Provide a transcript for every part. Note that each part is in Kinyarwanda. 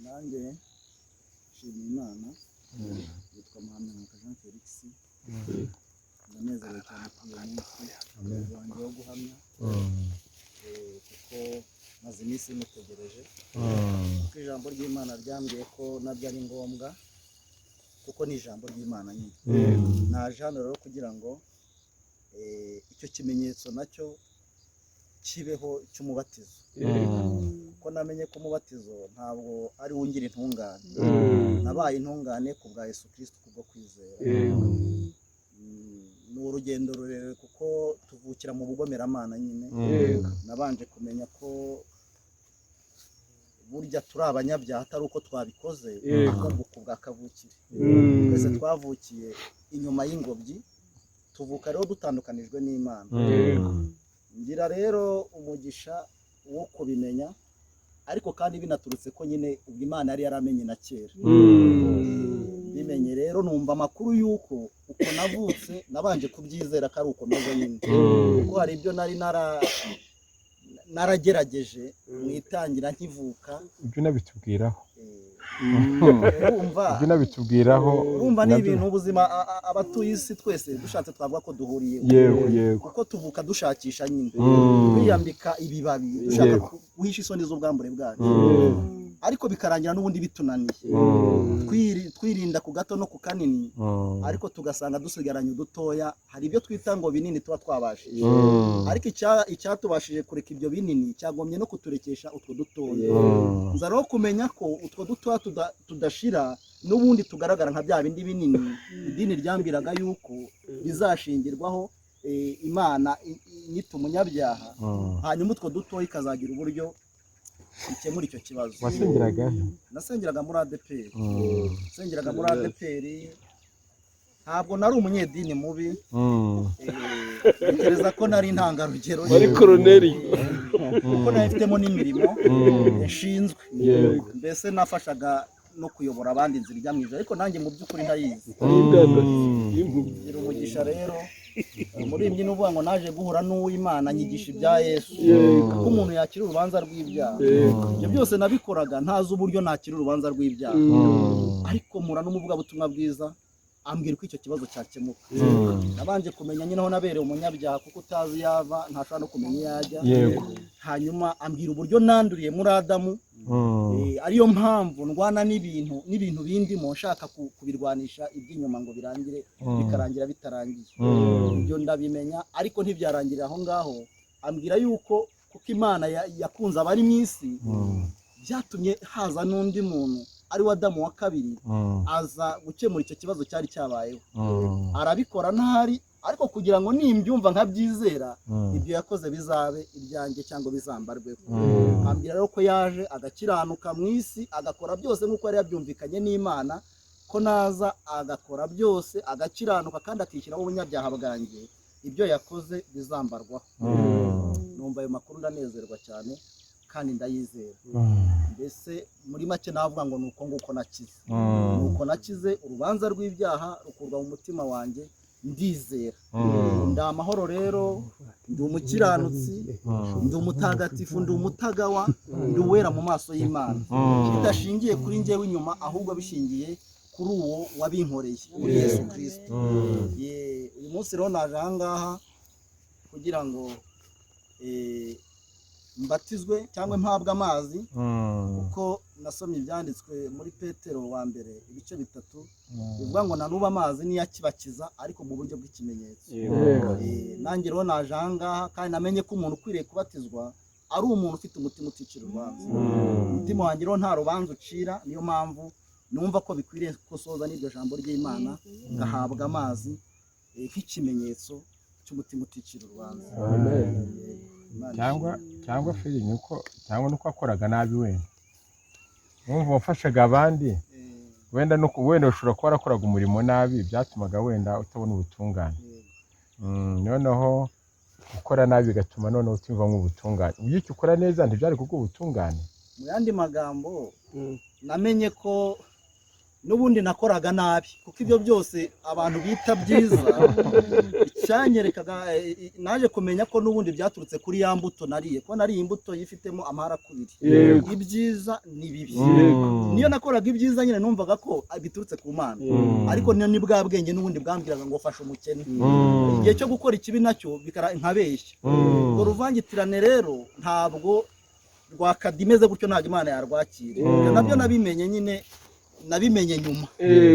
Nanjye nshimiye Imana. Yitwa Muhamya Jean Felix. Ndanezerewe cyane kuri uyu munsi wanjye wo guhamya, kuko maze iminsi mutegereje, kuko ijambo ry'Imana ryambwiye ko nabyo ari ngombwa, kuko ni ijambo ry'Imana nyine. Naje hano rero kugira ngo icyo kimenyetso nacyo kibeho cy'umubatizo, kuko namenye ko umubatizo ntabwo ari wo ungira intungane. Nabaye intungane ku bwa Yesu Kristo kubwo kwizera. Ni urugendo rurerure, kuko tuvukira mu bugomeramana nyine. Nabanje kumenya ko burya turi abanyabyaha, atari uko twabikoze, ahubwo ku bwa kavukire. Twese twavukiye inyuma y'ingobyi, tuvuka rero dutandukanijwe n'Imana. Ngira rero umugisha wo kubimenya, ariko kandi binaturutse ko nyine ubwo Imana yari yaramenye na kera. Bimenye rero, numva amakuru y'uko uko navutse, nabanje kubyizera ko ari uko meze nyine, kuko hari ibyo nari naragerageje mu itangira nkivuka. Ibyo unabitubwiraho. Urumva, Ibyo unabitubwiraho. urumva ni Nabyo- ibintu ubuzima abatuye isi twese dushatse twavuga ko duhuriyeho, Yego. kuko tuvuka dushakisha nyine, kwiyambika ibibabi dushaka guhisha isoni z'ubwambure bwacu, ariko bikarangira n'ubundi bitunaniye. Twirinda ku gato no ku kanini, ariko tugasanga dusigaranye udutoya. Hari ibyo twita ngo binini tuba twabashije, ariko icyatubashije kureka ibyo binini cyagombye no kuturekesha utwo dutoya. Nza rero kumenya ko utwo dutoya tudashira, n'ubundi tugaragara nka bya bindi binini idini ryambwiraga yuko bizashingirwaho, Imana inyita umunyabyaha, hanyuma utwo dutoya ikazagira uburyo ikemura icyo kibazo. Wasengeraga he? Nasengeraga muri ADEPR. Nasengeraga muri ADEPR. Ntabwo nari umunyedini mubi. Ntekereza ko nari intangarugero, Wari koroneri. kuko nari mfitemo n'imirimo nshinzwe. Mbese nafashaga no kuyobora abandi inzira ijya mu ijuru, ariko nanjye mu by'ukuri ntayizi. Y'impumyi. Ngira umugisha rero muri iyi mbyino uvuga ngo naje guhura n'uw'Imana, nyigisha ibya Yesu, ko umuntu yakira urubanza rw'ibyaha. Ibyo byose nabikoraga ntazi uburyo nakira urubanza rw'ibyaha, ariko mpura n'umuvugabutumwa bwiza, ambwira uko icyo kibazo cyakemuka. Nabanje kumenya nyine aho nabereye umunyabyaha, kuko utazi iyo ava ntashobora no kumenya iyo ajya. Hanyuma ambwira uburyo nanduriye muri Adamu, ariyo mpamvu ndwana n'ibintu bindimo, nshaka kubirwanisha iby'inyuma ngo birangire, bikarangira bitarangiye. Ibyo ndabimenya, ariko ntibyarangirira aho ngaho. Ambwira yuko kuko Imana yakunze abari mu isi, byatumye haza n'undi muntu ari we Adamu wa kabiri, aza gukemura icyo kibazo cyari cyabayeho. Arabikora ntahari, ariko kugira ngo nimbyumva nkabyizera, ibyo yakoze bizabe ibyanjye cyangwa bizambarweho. Ambwira rero ko yaje agakiranuka mu isi, agakora byose nk'uko yari yabyumvikanye n'Imana, ko naza agakora byose agakiranuka kandi akishyiraho ubunyabyaha bwanjye, ibyo yakoze bizambarwaho. Numva ayo makuru ndanezerwa cyane kandi ndayizera. Mbese muri make navuga ngo ni uko nguko nakize, ni uko nakize urubanza rw'ibyaha rukurwa mu mutima wanjye, ndizera, ndi amahoro rero, ndi umukiranutsi, ndi umutagatifu, ndi umutagawa, ndi uwera mu maso y'Imana, bidashingiye kuri njyewe inyuma, ahubwo bishingiye kuri uwo wabinkoreye, kuri Yesu Kirisito. Uyu munsi rero naje aha ngaha kugira ngo mbatizwe cyangwa mpabwe amazi, kuko nasomye ibyanditswe muri Petero wa mbere ibice 3, bivuga ngo na n'ubu amazi niyo akibakiza, ariko mu buryo bw'ikimenyetso. Nanjye rero naje aha ngaha, kandi namenye ko umuntu ukwiriye kubatizwa ari umuntu ufite umutima uticira urubanza. Umutima wanjye rero nta rubanza ucira, niyo mpamvu numva ko bikwiriye ko soza n'iryo jambo ry'Imana, ngahabwa amazi nk'ikimenyetso cy'umutima uticira urubanza. Amen. Imana Cyangwa ishimwe. Cyangwa feeling uko, cyangwa nuko wakoraga nabi, wenda wumva wafashaga abandi, wenda nuko wenda ushobora kuba warakoraga umurimo nabi, byatumaga wenda utabona ubutungane. Noneho gukora nabi bigatuma noneho utumva ubutungane. Iyo icyo ukora neza ntibyari kuguha ubutungane. Mu yandi magambo, namenye ko N'ubundi nakoraga nabi, kuko ibyo byose abantu bita byiza icyanyerekaga, naje kumenya ko n'ubundi byaturutse kuri ya mbuto nariye, ko nariye imbuto yifitemo amahara kubiri, ibyiza n'ibibi. Niyo nakoraga ibyiza nyine numvaga ko biturutse ku Mana, ariko niyo ni bwa bwenge n'ubundi bwambwiraga ngo fasha umukene. Igihe cyo gukora ikibi nacyo bikara nkabeshya. Urwo ruvangitirane rero ntabwo rwakadimeze gutyo, ntabwo Imana yarwakira. Ibyo nabyo nabimenye nyine, nabimenye nyuma,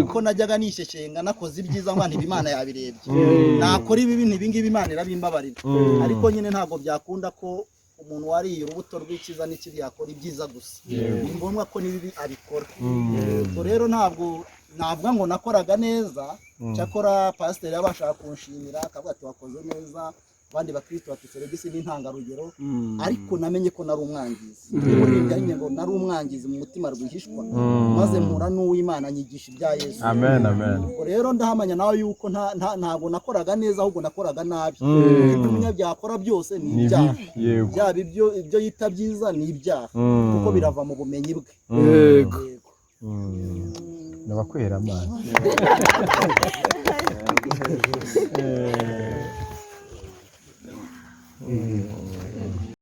kuko najyaga nishyeshyenga nakoze ibyiza ngo ntiba Imana yabirebye, nakora ibibi ntibingibi Imana irabimbabarira. Ariko nyine ntabwo byakunda ko umuntu wariye urubuto rw'icyiza n'ikibi yakora ibyiza gusa. Ni ngombwa ko n'ibibi abikora. Ubwo rero ntabwo navuga ngo nakoraga neza. Cyakora pasiteri yabashaga kunshimira akavuga ati wakoze neza, abandi bakristo bati Feregisi ni intangarugero. Ariko namenye ko nari umwangizi. Umuririmbyi nyine ngo nari umwangizi mu mutima rwihishwa, maze mpura n'uw'Imana nyigisha ibya Yesu. Amen, amen. Ubwo rero ndahamanya nawe yuko ntabwo nakoraga neza, ahubwo nakoraga nabi. Ibyo umunyabyaha akora byose ni Ni ibyaha. bibi, yego. Byaba ibyo yita byiza ni ibyaha, kuko birava mu bumenyi bwe. Yego. Yego. Nabakwera amazi.